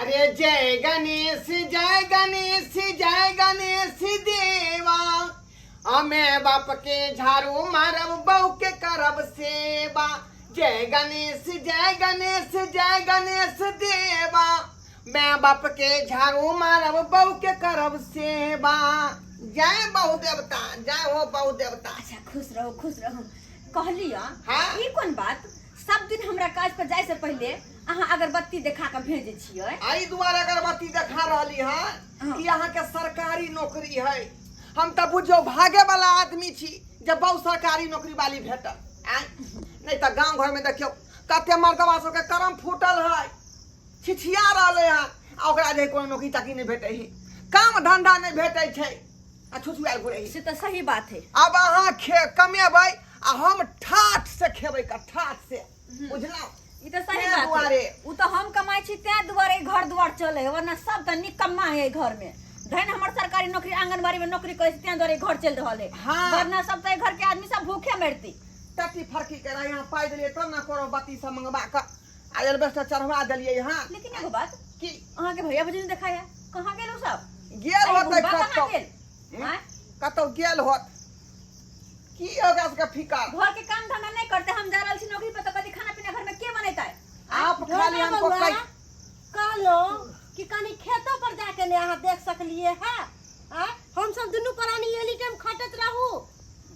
अरे जय गणेश जय गणेश जय गणेश देवा, हमे बाप के झाड़ू मारब बहू के करब सेवा। जय गणेश जय गणेश जय गणेश देवा, मैं बाप के झाड़ू मारब बहू के करब सेवा। जय बहु देवता, जय हो बहु देवता। अच्छा खुश रहो खुश रहो। कहलिय हाँ। ई कोन बात, सब दिन हमरा काज पर जाय से पहले अहाँ अगरबत्ती देखा के भेजे छियै। एहि दुआरे अगरबत्ती देखा रहली है हाँ। कि अहाँ के सरकारी नौकरी है। हम तऽ बुझियौ भागे वाला आदमी छी जे बहु सरकारी नौकरी वाली भेटल। आँय, नहीं तऽ गाँव घर में देखियौ कते मर्दबा सबके करम फूटल है, छिछिया रहलै हन, आ ओकरा जे कोनो नौकरी चाकरी नहि भेटै है, काम धंधा नहि भेटै छै, आ छुछुआयल घुरै है। से तऽ सही बात है। आब अहाँ खे कमेबै आ हम ठाठ से खेबै क ठाठ से, बुझलहुँ? ई तऽ सही तें बात है। दुआरे। उ तऽ हम कमाइ छी तें दुआरे ई घर दुआर चलै है, वरना सब तऽ निकम्मा है घर में। धन हमर सरकारी नौकरी आंगनबाड़ी में नौकरी करै छी तें दुआरे ई घर चलि रहल है। हाँ। वरना सब तऽ घर के आदमी सब भूखे मरती। टट्टी फरकी के रहे, यहाँ पाइ देलियै तब ने कोनो बत्ती सब मंगवा कऽ आ एल्बेस्टर चढ़वा देलियै हँ। लेकिन एगो बात की? अहाँ के भैया भौजी ने देखाया, कहाँ गेल उ सब? गेल अरे होतै बुढ़बा कहाँ कतौ। गेल? आँय? कतौ गेल होत। की होगा उसका फिकर? घर के काम धंधा नहीं करते, हम जा रहल छी नौकरी पर, तो कथी खाना पीना घर में के बनेतै? आप खाली हमको बउआ, कह कहलो कि कनी खेतो पर जाके ने अहाँ देख सकलिए है। आ हम सब दुनू प्राणी एली टाइम खटत रहू।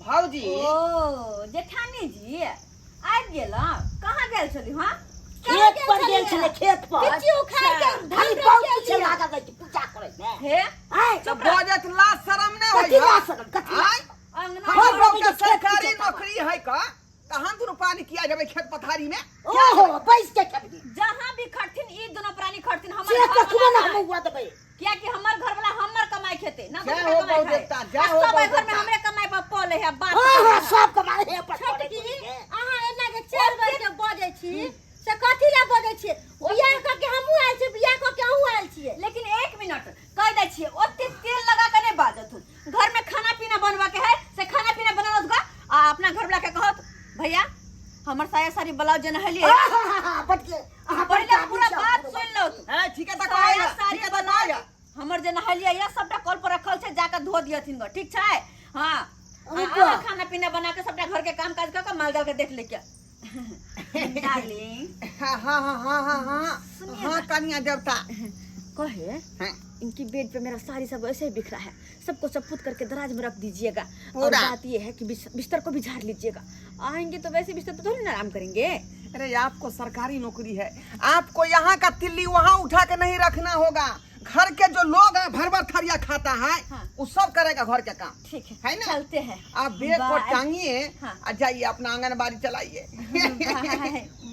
भौजी। ओ जेठानी जी आबि गेल, कहाँ गेल छली? हाँ खेत पर गेल छलै, खेत पर बिच्ची उखाड़ के धान खाली रोपि बहुत के पीछे एलियै। लागल रहै छै पूजा करै मे। हे आँय, तो बजत लाज शरम नहीं होई कथी है? लाज शरम, कथी लाज आँय? अंगना हमर घर बाप में के जे खेत सरकारी पीछे नौकरी है का, तऽ हम दुनू प्राणी किया जेबै खेत पथारी में? ओहो बैस के खेबही। जहाँ भी खटथिन ई दोनों प्राणी खटथिन, हमर से घर कखनो वाला ना हम नहीं। हुआ देबै। किया कि हमर घर वाला हमर कमाई खेते ना, जय दूसरा हो कमाई बहु खाए। देवता, जय आ हो सब बहु एहि घर में देवता। हमरे कमाई पर पले है बात। हाँ हाँ सब कमाई है पर छोटकी, अहाँ एना के चारि बेर के बजै छी से कथी लए बजै छियै? बियाह कऽ के हमहूँ आयल छियै, बियाह कऽ के अहूँ आयल छियै। लेकिन एक मिनट कह दै छियै, ओते तेल लगा के नहीं बाजत। घर में खाना पीना बनवा के है से खाना पीना बना गा, आ अपना घर वाला के कहत भैया हमर साया साड़ी ब्लाउज जे नहलिए। अहाँ पहिले पूरा बात सुन लो। है ठीक है त साया कहै साड़ी ठीक है त ब्लाउज कहै हमर जे नहलिए या सबटा कल पर रखल छै, जाके धो दियथिन ग, ठीक छै? हां अरे आ वाह। खाना पीना बना के सबटा घर के काम काज क के माल जाल के देख ले के। डार्लिंग। हाँ हाँ हाँ हाँ हाँ हाँ सुनिए हाँ ना। कनिया देवता कहे हाँ। इनकी बेड पे मेरा साड़ी सब ऐसे ही बिखरा है, सबको सब पुत करके दराज में रख दीजिएगा। और पूरा। बात ये है कि बिस्तर को भी झाड़ लीजिएगा, आएंगे तो वैसे बिस्तर पे थोड़ी ना आराम करेंगे। अरे आपको सरकारी नौकरी है, आपको यहाँ का तिल्ली वहाँ उठा के नहीं रखना होगा। घर के जो लोग हैं भर भर थरिया खाता है, हाँ। वो सब करेगा घर के काम। ठीक है, है ना? चलते हैं। आप बैग को बाय। टांगिए हाँ। और जाइए अपना आंगनबाड़ी चलाइए। बाय।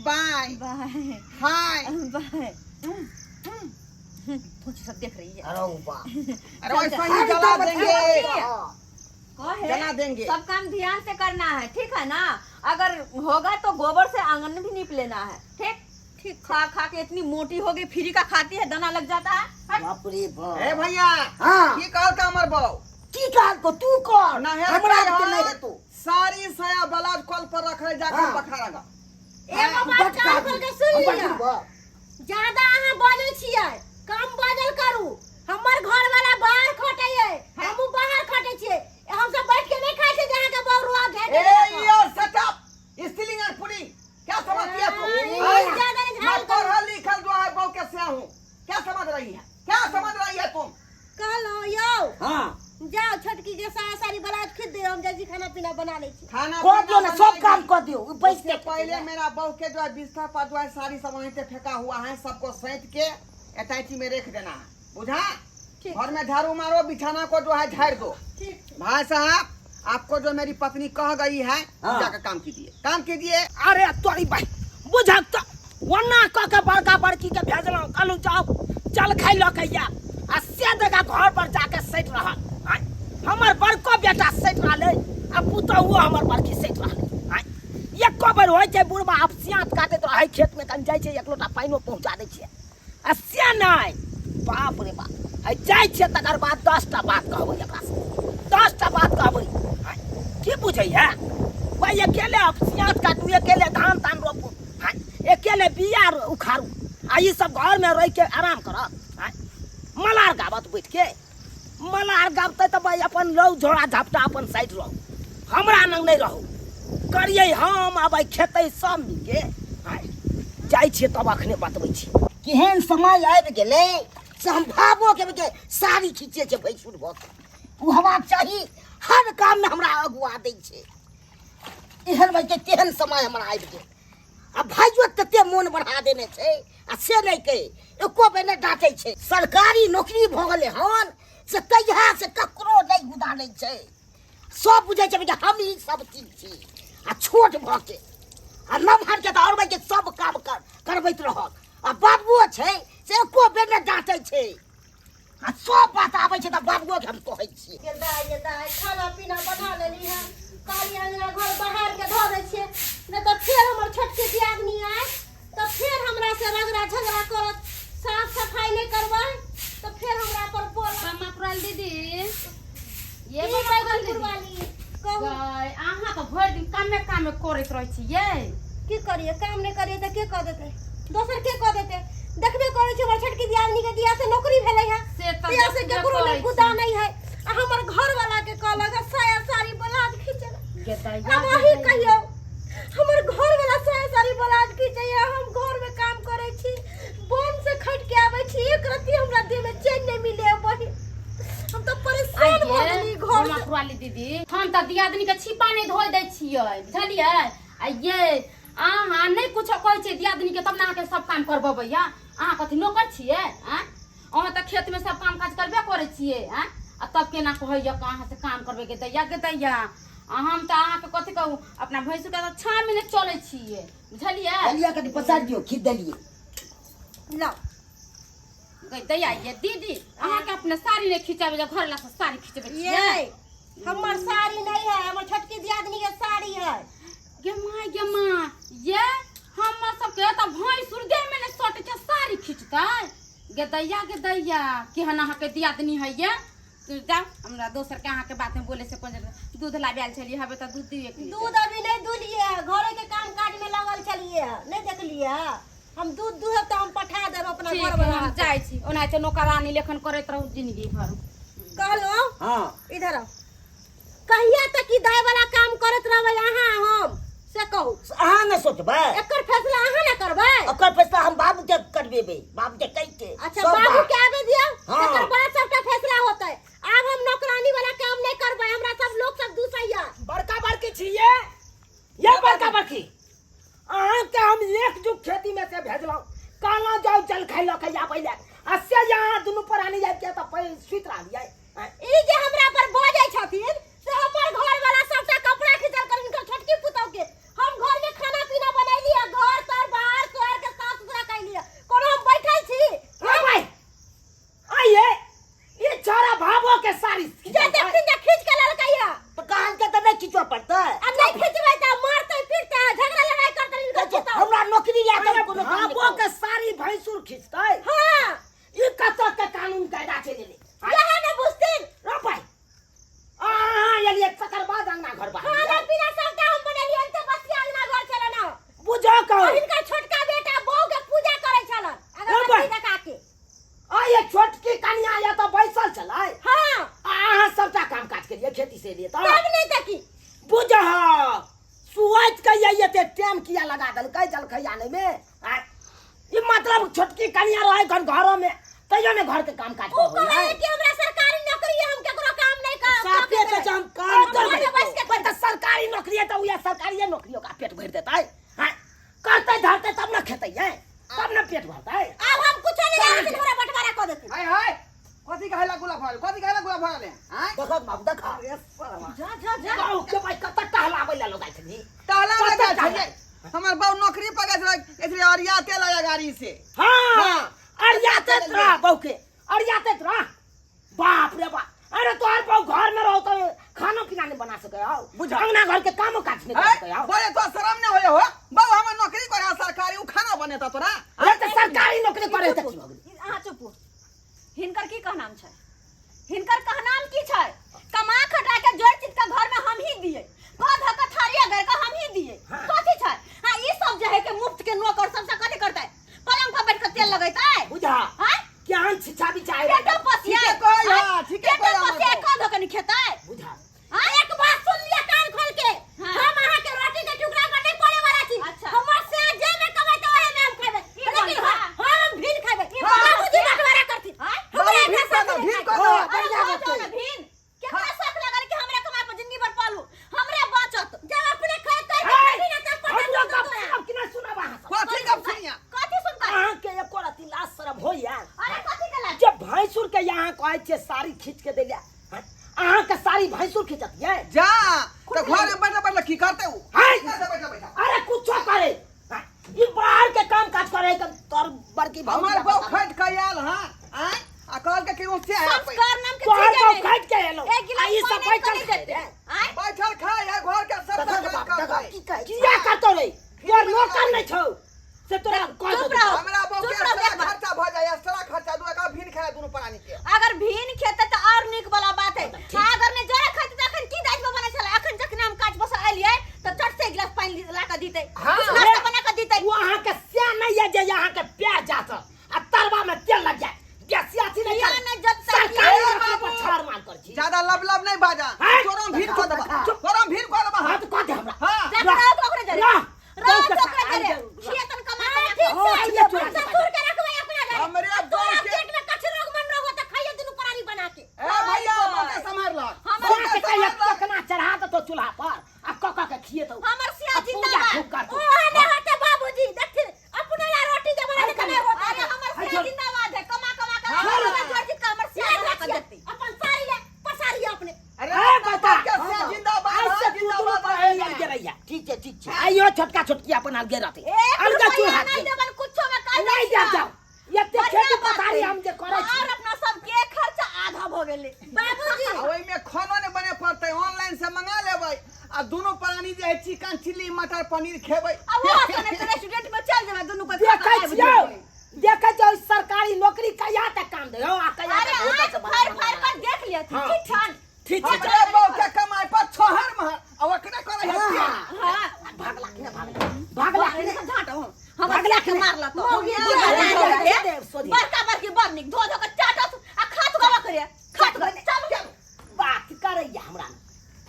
बाय। बाय। हाय। बाय। कुछ सब देख रही है। अरे वाह। अरे वैसा ही जला देंगे, कहे, जला देंगे। सब काम ध्यान से करना है, ठीक है ना? अगर होगा तो गोबर से आंगन भी नीप लेना है, ठीक? ठीक। खा खा के इतनी मोटी हो गई, फ्री का खाती है, दाना लग जाता है। हट। बाप रे बाप। ए भैया, हाँ। की कहल का हमर बहू? की कहल को तू कर, नहेल हमरा के के नहीं हेतु। सारी साया ब्लाउज कल पर रख रहे, जाकर हाँ। पखारागा। एगो बात बड़ कान खोल के सुन हम लिअ, बड़ बुढ़बा। ज्यादा अहाँ बजै छियै कम बजल करू। हमर घर वाला बाहर खटै है, हमहूँ बाहर खटै छियै, हम सब बैठ के नहीं खाइ छियै जे अहाँके बहू रुआ घेट ए के your shut up, stealing and pulling क्या समझती है तू? ए, हाँ? ज्यादा नहीं मैं झाड़ू करो। पढ़ल लिखल जो है बहू के से हूँ, क्या समझ रही है, क्या समझ रही है तुम? कहलहुँ यौ। हाँ। जाओ छोटकी के साया साड़ी ब्लाउज खींच दियो, हम जाइ छी खाना पीना बना लै छी। खाना कऽ दियौ पीना ने, सब बनाएगी। काम कऽ दियौ, उ बैस उससे के पहले मेरा बहू के जो है बिस्तर पर जो है साड़ी सब वहीं से फेंका हुआ है, सबको सैंत के अटैची में रख देना है, बुझा? ठीक। घर में झाड़ू मारो, बिछाना को जो है झाड़ दो। ठीक। भाई साहब आपको जो मेरी पत्नी कह गई है, हाँ। जाकर काम कीजिए, काम कीजिए। अरे तोरी भाई बुझक तो ओना कऽ के बड़का बड़की के भेजलहुँ, कहलहुँ जाओ चल खाइ लऽ के आयब, आ से जगह घर पर जाके सटि रहल। आँय, हमर बड़को बेटा सटि रहलै आ पुतहुओ हमर बड़की सटि रहलै। आँय, एको बेर होइ छै बुढ़बा आब सियात काटैत रहै खेतमे, कनि जाइ छै एक लोटा पानिओ पहुँचा दै छियै, आ से नहि, बाप रे बाप, आइ जाइ छियै तकर बाद 10टा बात कहबै एकरासँ, 10टा बात कहबै। आँय, की बुझैए भाइ, अकेले सियात काटू, अकेले धान तान रोपू, आँय, अकेले बिया उखाड़ू, आ ई सब घर में रह के आराम करत आँय? मलार गावत बैठ के मलार गावते तऽ भाई अपन लौ झोड़ा झपटा अपन साइड रहू हमरा नंग नहीं रहू करिए हम आबै खेतै सब मिलके आँय? जाइ छियै तब अखने बतबै छी केहन समय आबि गेलै से हम भाबो के के साड़ी खींचे छै भैंसुर भऽ के ओ हेबाक चाही हर काममे हमरा अगुआ दै छै एहन भाई के तेहन समय हमरा आबि गेल आ भाइयो तते मोन बढ़ा देने छै आ से नहि कहे एको बेर नहि डाँटै छै सरकारी नौकरी भऽ गेलै हन से तहिया से ककरो नहि गुदानै छै सब बुझै छै जे हम ही सब चीज छी आ छोट भऽ के आ नमहर के तऽ आओर के सब काम कर करबैत रहत आ बाबुओ छै से एको बेर नहि डाँटै छै आ सब बात आबै छै तऽ बाबुओके हम कहै छियै गे दाइ गे दाइ खाना पीना बना लेली हन कहली अंगना घर बहार के धऽ दै छियै नहि तऽ फेर हमर छोटकी दियादनी आयत तऽ फेर हमरा से रगड़ा झगड़ा करत साफ सफाई नहि करबै तऽ फेर हमरा पर बोलत कमापुराल दीदी ये की कमापुराल बैगन दीदी पुरवाली कहू गै, अहाँ तऽ भरि दिन कामे कामे करैत रहै छियै की करिए काम नहि करिए तऽ के कऽ देतै दोसर के कऽ देतै देखबे करै छी हमर छोटकी दियादनी के दिया से नौकरी भेलै है से तऽ दिया से देखबे केकरो करै नहि छी। गुदा नहीं है आ हमर घर वाला के कहलक साया साड़ी ब्लाउज खींचे गे दैया, अब अही कहियो हमर घर वाला साया साड़ी ब्लाउज खींचैया हम घर में काम करै छी बन से खट के आबै छी एक रत्ती हमरा देह में चैन नहीं मिले है बहिन हम तऽ परेशान भऽ गेली घर से वाली दीदी हम तऽ दियादनी के छिपा नहि धोइ दै छियै बुझलियै आ ये अहाँ नहि कुछो कहै छियै दियादनी के तब ने अहाँके सब काम करबबैया अहाँ कथी नौकर छियै आँय अहाँ तऽ खेतमे सब काम काज करबे करै छियै आँय आ तब केना कहैया कि अहाँ से काम करबे के दैया के दैया आ हम तऽ अहाँके कथी कहू अपना भैंसुर के तऽ छह मिनट चलै छियै बुझलियै दलिया कनि पसारि दियौ खीर देलियै लाउ गै दैया ये दीदी अहाँके अपने साड़ी नहि खिंचाबै जे घर ला से साड़ी खिंचबै छियै ये हमर साड़ी नहीं है हमर छोटकी दियादनी के साड़ी है गे माँ गे माँ ये हमर सबके तऽ भैंसुर देह में ने सटै छै साड़ी खिंचतै गे दैया गे दैया केहन अहाँके दियादनी है ये तू जाओ हमरा दोसर के अहाँके बात में बोले से कोन जरूरत। दूध लाबे आयल छलियै हबे तऽ दूध दियौ एक लीटर। दूध अभी नहीं दूलिए है घरे के काम काज में लगल छलिए है नहीं देखलिए है हम दूध दूहब तऽ हम पठा देब अपना ठीक घर है, वाला हम जाइ छी ओनाहिते नौकरानी लेखन करैत रहू जिंदगी भर कहलहुँ हाँ इधर आओ कहिया तक ई दाय वाला काम करैत रहबै अहाँ हम से कहू अहाँ ने सोचबै एकर फैसला अहाँ ने करबै ओकर पैसा हम बाबू के करबेबै बाबू के कहि के अच्छा सब बाबू बात। के आबे दियौ हाँ। एकर बाद सबटा फैसला होतै आब हम नौकरानी वाला काम नहीं करबै हमरा सब लोग सब दूसैया बड़का बड़की छियै ये बड़का बड़की अहाँके हम एक जुग खेती में से भेजलहुँ कहलहुँ जाउ जल खाइ लऽ के आबै लए आ से यहाँ दुनू प्राणी आबि के तऽ सुति रहलियै आँय, ई जे हमरा पर बजै छथिन से हमर घर वाला सबटा कपड़ा खींचल कर हिनकर छोटकी पुतहु के हम घर में खाना पीना बनैली आ घर तर बाहर सोहर के साफ सुथरा कैली कोनो हम बैठल छी हाँ भाई आइए ये छोरा भाभो के साड़ी जे देखथिन जे खींच के ललकै है तऽ कहल के तऽ नहि खींचऽ पड़तै आ नहीं खींचबै तऽ मारतै पीटतै झगड़ा लड़ाई करतै हिनकर पुतहु हमरा नौकरी लए कऽ कोनो काम नहि भाभो के साड़ी भैंसुर खींचतै हाँ ई कतऽ के कानून कायदा छै लेले यह ने बुझथिन रो भाई अहाँ एलियै तकर बाद अंगना घर बाहर खाना पीना सबटा हम बनेलियै तऽ बसिया अंगना घर छलन हँ बुझो कहो और हिनकर छोटका बेटा बहू के पूजा करै छलन अगरबत्ती देखा के आ ये छोटकी कनिया या तऽ बैसल छलै हाँ आ अहाँ सबटा काम काज केलियै खेती से एलियै तऽ तब नहि तऽ की बुझह सुआइत के ये एते टाइम किया लगा देलकै जलखै आनै में आ ई मतलब छोटकी कनिया रहै घन घरो में तैयो ने घर के काम काज उ करबै कहै कि हमरा सरकारी नौकरी है हम केकरो काम नहीं कर साफे कहै छै हम काम करबै। करबै पर तऽ सरकारी नौकरी है तऽ उएह सरकारिये नौकरी ओकरा पेट भरि देतै आँय करतै धरतै तब ने खेतै ये तब ने पेट भरतै आब हम कुछो नहीं जानै छी हमरा बंटवारा कऽ देथिन हाय हाय कथी कहेला गुला भरल कथी कहेला गुला भरल है आँय देखक बाबू देखक अरे सरवा जा जा जा बाबू के भाई कतऽ टहलाबै लए लोग आइ छली टहला कतऽ लगा टहला? छलियै हमर बाबू नौकरी पर गेल छलै इसलिए अरियाते लाया गाड़ी से हाँ हाँ। अरियाते रह बहू के अरियाते रह बाप रे बाप अरे तोहर बहू घर में रहो तो खाना पीना नहीं बना सके हो बुझा। अंगना घर के कामो काज नहीं कर सके हो बोले तो शर्म नहीं होए हो बाबू हमर नौकरी करे सरकारी उ खाना बनेता तोरा अरे तो सरकारी नौकरी करे त की हो गेलै अहाँ चुप हो। हिनकर की कहनाम छै हिनकर कहनाम की छै कमा खटा के जोड़ चित के घर में हम ही दिए कह धक थारी अगर के हम ही दिए कथी छै हां ई सब जे है के मुफ्त के नौकर सब से कथी करतै पलंग पर बैठ के तेल केहन छिछा बिछा है पेटो पसिया ठीके कहै हँ, ठीके पेटो कहै हँ पसिया तो। कह दो कनी खेतै बुझा एक बात सुन लिया कान खोल के हाँ। हम अहाँ के रोटी के टुकड़ा पर नहीं पड़े वाला छी अच्छा। हमर से जे में कमाते ओहे में हम खेबै ई लेकिन बात हाँ हम भीन खेबै बात बाबूजी बंटवारा करथिन हाँ? हमरा बाबू, एकरा भीन साथ कऽ दो, नहीं भीन खाइ। कऽ दो। अरे बढ़िया हो जाओ होतै। ना भीन केकरा शौक लागल कि हमरा कमाय पर जिंदगी भर पालू हमरे बचत जब अपने खाए तो हे, ना तब हम पता लोग चलतो गप तोरा। सुनब कि नहीं सुनब अहाँ सब? कथी गप सुनिया कथी सुनता अहाँके एको रत्ती लाज शरम होइया अरे कथी के लाज जे भैंसुर के यहाँ कहै छियै साड़ी खींच के दैले अहाँके साड़ी भैंसुर खींचत ये जा तो घर में बैठल बैठल की करते हो हाय। बैठल बैठल अरे कुछो करे हाँ, ई बाहर के काम काज करे के तोर बड़की भौजी हमर बहू खट के आयल हां आय आ कहल के कि ऊंचे है संस्कार नाम के तोहर चीज बहू है खट के एलो एक गिलास आ ई सब पानी बैठल नहीं देते आय बैठल खाय है घर के सब देखो बाप देखो की कहै छै। किया करतो रे तोर नौकर नहीं छौ से तोरा कह चुप देतो। रहो। हमरा बहू चुप के रहो, सारा देख बात। खर्चा भ जाय सारा खर्चा दू एका भीन खाय दुनू प्राणी के अगर भीन खेते त और नीक वाला बात है अगर ने जरा खाते त अखन की दाज बने छले अखन जखन हम काज बस एलियै त चट से एक गिलास पानी ला के दीते हाँ। कुछ नाश्ता बना के दीते वो अहाँके से नहीं है जे अहाँके प्यार जात आ तरवा में तेल लग जाए बेसी अथी नहीं किया कर नहीं जत सरकारी ए नौकरी पर बाबू। छाड़ मार कर छी ज्यादा लब लब नहीं बाजा हैं? तोरा भीड़ कऽ देबा चुप। तोरा भीड़ कऽ देबा हाथ कह दे हमरा हां जकरा रहत ओकरे जरे रह। रहत बहू के ओकरे साथ जरे आइ जाऊ। खेतन कमा हाँ, के ठीक हाँ, छै ठीक है, चुरा ससुर के रखबै अपना घरे हमरे आ तोरा बहू के- पेट में कछु रोग मन रोग होता खाइए दुनू प्राणी बना के ए भैया मौका संभाल ल हमर बौआ के कहिया पकना चढ़ा देतो चूल्हा पर आ कऽ कऽ के खिएतौ हमर सिया आ पूजा जिंदाबाद खूब करतौ ओ ने होते बाबूजी देखथिन अपने या रोटी के बना के नहीं होता अरे हमर सिया छोड़। जिंदाबाद है कमा कमा के हाँ। हमरा जोड़ जीत के हमर सिया बना के देती अपन साड़ी ले पसारी अपने अरे ए बता के सिया जिंदाबाद आज से हाँ, तू दुनू जिंदाबाद प्राणी अलगे रहिया ठीक छै ठीक छै आइयो छोटका छोटकी अपन अलगे रहते एक अलगे रुपया चूल्हा नहीं देबन कुछो में काहे नहीं देब जाओ एते खेती पथारी हम जे करै छी और अपना सब के खर्चा आधा भ गेलै बाबूजी आ ओहिमे खानो नहि बने पड़तै ऑनलाइन से मंगा लेबै आ दुनू प्राणी जे है चिकन चिल्ली मटर पनीर खेबै आ वो आसन है रेस्टोरेंट में चल जेबै दुनू को देखै छियौ देखै छियौ सरकारी नौकरी कहिया तक काम दे आ कहिया अरे तक होटल आँख से फाड़ बना फाड़ कर देख लिया हाँ। ठीक छन ठीक छै हमरे बहू के कमाई पर छोहर महर आ ओकरे करै है प्यार। हां भागला कि ना भागला भागला कि ना झाट हम हम भागला के मारला तो मौगी बड़का देव सोझे। बड़का बड़की बड़ नीक धो धो के चाटत आ खात गवा करे खात गवा चल चल बात करैया हमरा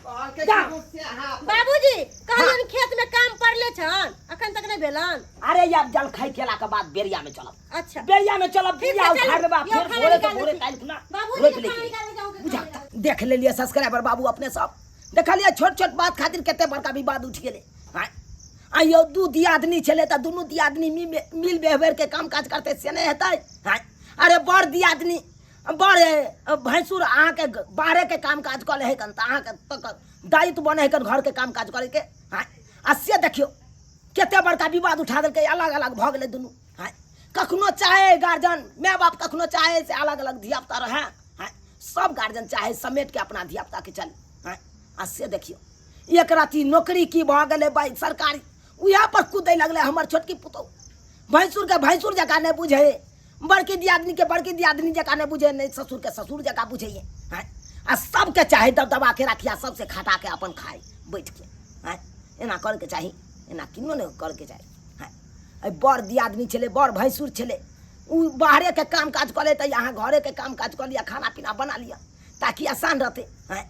कहलकै जा। कि गुस्से हाँ बाबूजी कहलियन खेत में काम पड़ले छन अखन तक नहीं भेलन अरे यार जल खाई केला के बाद बेरिया में चलब अच्छा बेरिया में चलब ठीक बिया छै, चलू। उखाड़ लेबा यौ, फिर खाना भोरे के निकाल भोरे लै छी। काल्हि खुना बाबूजी रोपि के लै खाना के निकाल जाओ बुझा देख लेलियै सब्सक्राइबर बाबू अपने सब देखलियै छोट छोट बात खातिर कते बड़का विवाद उठि गेलै आँय आ यौ दू दियादनी छलै तऽ दुनू दियादनी मिल व्यवहार के काम काज करतै से नहि हेतै आँय अरे बड़ दियादनी बड़ भैंसुर अहाँके बाहरेके काम काज कऽ लै है कन तऽ अहाँके तऽ दायित्व बनै है कन घरके काम काज करैके आँय आ से देखियौ कते बड़का विवाद उठा देलकै अलग अलग भऽ गेलै दुनू आँय कखनो चाहे गार्जियन माय बाप कखनो चाहे से अलग अलग धियापुता रहै आँय सब गार्जियन चाहे समेट के अपना धियापुताके चल आँय आ से देखियौ एक राति नौकरी की भऽ गेलै भाइ सरकारी उएह पर कूदै लगलै हमर छोटकी पुतहु भैंसुरके भैंसुर जकाँ नहि बुझै बड़की दियादनीके बड़की दियादनी जकाँ नहि बुझै नहि ससुरके ससुर जकाँ बुझैए आँय आ सबके चाही दबदबा के राखी आ सबसे खटा के अपन खाइ बैठके आँय एना करैके चाही एना किनो नहि करैके चाही आँय एहि बड़ दियादनी छलै बड़ भैंसुर छलै ओ बाहरेके काम काज कऽ लेतै अहाँ घरेके काम काज कऽ लिअ खाना पीना बना लिअ ताकि आसान रहतै आँय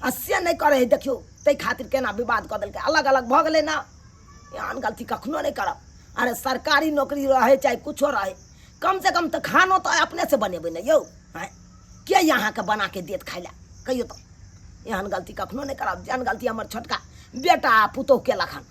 आ से नहि करै हइ देखियौ ताहि खातिर केना विवाद कऽ देलकै अलग अलग भऽ गेलै ने एहन गलती कखनो नहि करब अरे सरकारी नौकरी रहै चाहे कुछो रहै कम से कम तऽ खानो तऽ अपने से बनेबै ने यौ आँय के अहाँके बनाके देत खाइ लए कहियौ तऽ एहन गलती कखनो नहि करब जेहन गलती हमर छोटका बेटा आ पुतोहु केलक हन।